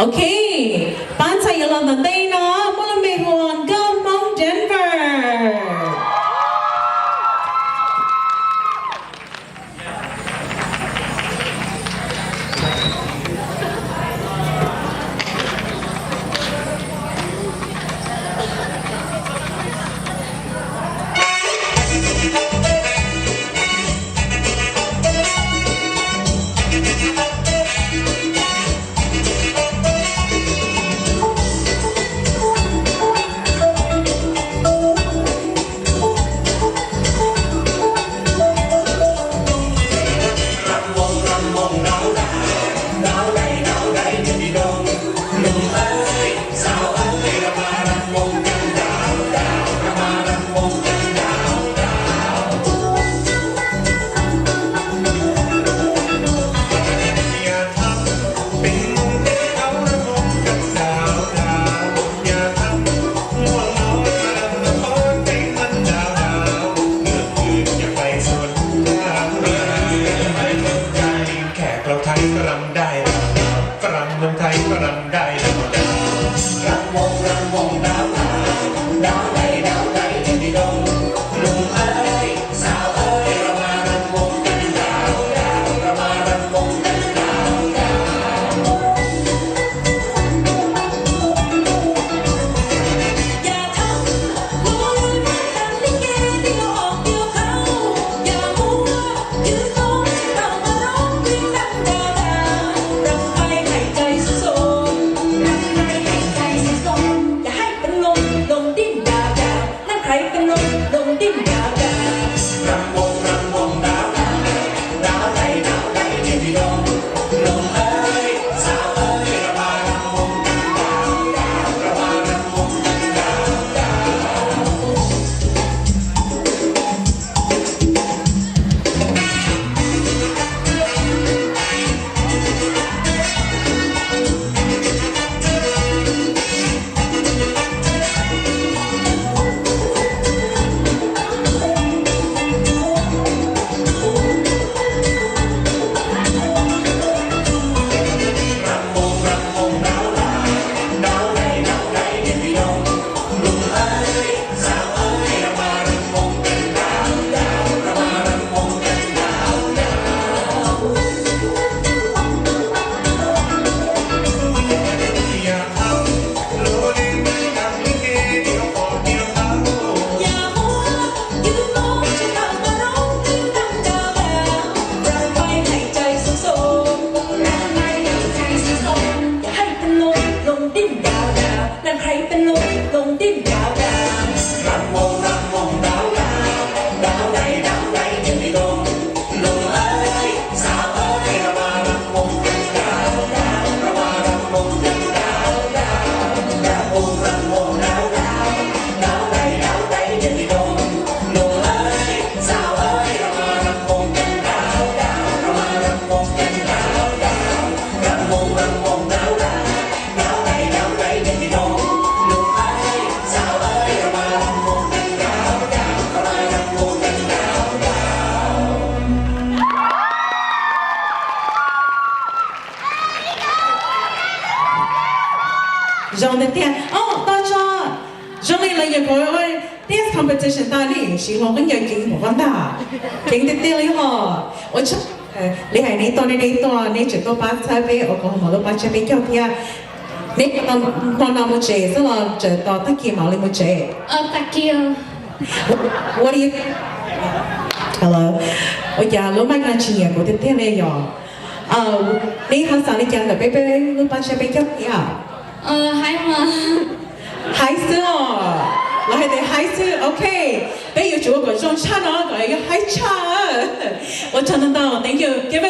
Ok, pab ntxhais yuav los ntawm ntej no, muaj lub npe hu ua Nkauj Hmoob Denver. Zoo tiag tiag. Au, tau tso. Zoo li lawv yog kom ua dance competition tas li, siv hluas nkauj ncaws ceev npaum ko ntag. Ceev tiag tiag li hos. Ua tsaug, li hais neb tuaj, neb neb tuaj, neb tseem tuaj pab txhawb peb Oklahoma lub pab tsab peb caug thiab. Neb hmo no mus tsev xwb los tseem tos tag kis mam li mus tsev? What do you, hello? Ua cas lub mic no tsis nyiam kuv tiag tiag li yom? Neb ho xav li cas ntawm peb, peb lub pab tsab peb caug thiab? Haib xwb os, los hais tias haib xwb. Ok, peb yuav tsum ua kom zoo tshaj no kom yuav haib tshaj. Ua tsaug ntau ntau, thank you, give it up.